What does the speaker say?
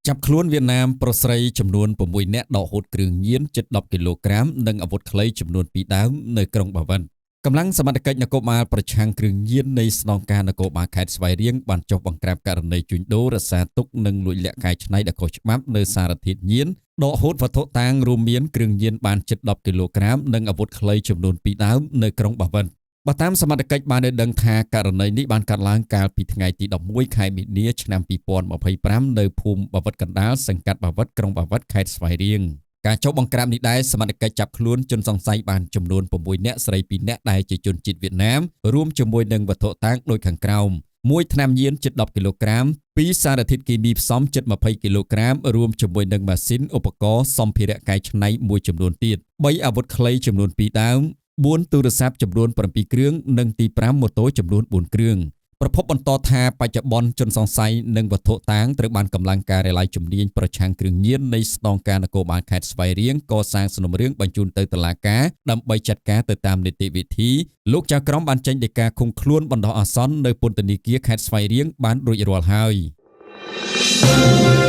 ចាប់ខ្លួនវៀតណាមប្រុសស្រីចំនួន6នាក់ដកហូតគ្រឿងញៀនជិត10គីឡូក្រាមនិងអាវុធខ្លីចំនួន2ដើមនៅក្រុងបាវិតកម្លាំងសមត្ថកិច្ចនគរបាលប្រឆាំងគ្រឿងញៀននៃស្នងការនគរបាលខេត្តស្វាយរៀងបានចុះបង្ក្រាបករណីជួញដូររក្សាទុកនិងលួចលាក់កែច្នៃដោយខុសច្បាប់នៅសារធាតុញៀនដកហូតវត្ថុតាងរួមមានគ្រឿងញៀនបានជិត10គីឡូក្រាមនិងអាវុធខ្លីចំនួន2ដើមនៅក្រុងបាវិតបើតាមសមត្ថកិច្ចបានឲ្យដឹងថាករណីនេះបានកើតឡើងកាលពីថ្ងៃទី11ខែមីនាឆ្នាំ2025នៅភូមិបាវិតកណ្ដាលសង្កាត់បាវិតក្រុងបាវិតខេត្តស្វាយរៀងការចុះបង្ក្រាបនេះដែរសមត្ថកិច្ចចាប់ខ្លួនជនសង្ស័យបានចំនួន6នាក់ស្រី2នាក់ដែលជាជនជាតិវៀតណាមរួមជាមួយនឹងវត្ថុតាងដូចខាងក្រោមមួយថ្នាំញៀនជិត10គីឡូក្រាមពីរសារធាតុគីមីផ្សំជិត20គីឡូក្រាមរួមជាមួយនឹងម៉ាស៊ីនឧបករណ៍សម្ភារៈកែច្នៃមួយចំនួនទៀត3អាវុធខ្លីចំនួន2ដើម4ទូរស័ព្ទចំនួន7គ្រឿងនិងទី5ម៉ូតូចំនួន4គ្រឿងប្រពន្ធបន្តថាបច្ចុប្បន្នជនសង្ស័យនិងវត្ថុតាងត្រូវបានកម្លាំងការិយាល័យជំនាញប្រឆាំងគ្រឿងញៀននៃស្នងការនគរបាលខេត្តស្វាយរៀងកសាងសំណុំរឿងបញ្ជូនទៅតុលាការដើម្បីចាត់ការទៅតាមនីតិវិធីលោកចៅក្រមបានចេញដីកាឃុំខ្លួនបណ្ដោះអាសន្ននៅពន្ធនាគារខេត្តស្វាយរៀងបានរួចរាល់ហើយ។